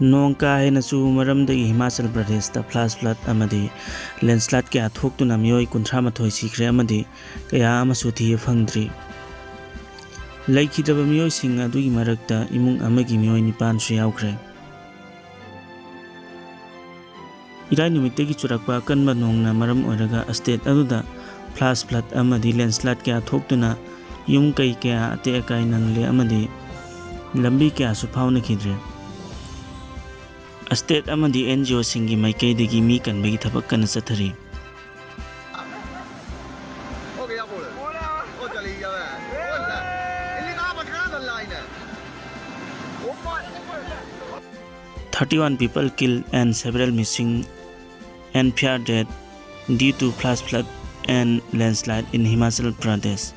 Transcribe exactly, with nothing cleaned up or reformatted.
ꯅꯣꯡ ꯀꯥ ꯍꯦꯟꯅ ꯆꯨꯕ ꯃꯔꯝꯗꯒꯤ ꯍꯤꯃꯥꯆꯜ ꯄ꯭ꯔꯗꯦꯁꯇ flash flood ꯑꯃꯗꯤ landslide ꯀꯌꯥ ꯊꯣꯛꯇꯨꯅ ꯃꯤꯑꯣꯏ ꯀꯨꯟꯊ꯭ꯔꯥ ꯃꯥꯊꯣꯏ ꯁꯤꯈ꯭ꯔꯦ ꯑꯃꯗꯤ ꯀꯌꯥ ꯑꯃꯁꯨ ꯊꯤꯕ ꯐꯪꯗ꯭ꯔꯤ꯫ ꯂꯩꯈꯤꯗ꯭ꯔꯕ ꯃꯤꯑꯣꯏꯁꯤꯡ ꯑꯗꯨꯒꯤ ꯃꯔꯛꯇ ꯏꯃꯨꯡ ꯑꯃꯒꯤ ꯃꯤꯑꯣꯏ ꯅꯤꯄꯥꯟꯁꯨ ꯌꯥꯎꯈ꯭ꯔꯦ꯫ ꯏꯔꯥꯏ ꯅꯨꯃꯤꯠꯇꯒꯤ ꯆꯨꯔꯛꯄ ꯑꯀꯟꯕ ꯅꯣꯡꯅ ꯃꯔꯝ ꯑꯣꯏꯔꯒ state ꯑꯗꯨꯗ flash flood ꯑꯃꯗꯤ landslide ꯀꯌꯥ ꯊꯣꯛꯇꯨꯅ ꯌꯨꯝ ꯀꯩ ꯀꯌꯥ ꯑꯇꯦꯛ ꯑꯀꯥꯏ ꯅꯪꯂꯦ ꯑꯃꯗꯤ ꯂꯝꯕꯤ ꯀꯌꯥꯁꯨ ꯐꯥꯎꯅꯈꯤꯗ꯭ꯔꯦ꯫ State ꯑꯃꯗꯤ NGOꯁꯤꯡꯒꯤ ꯃꯥꯏꯀꯩꯗꯒꯤ ꯃꯤ ꯀꯟꯕꯒꯤ ꯊꯕꯛ ꯀꯟꯅ ꯆꯠꯊꯔꯤ꯫ Thirty-one people killed and several missing and feared death due to flash flood and landslide in Himachal Pradesh.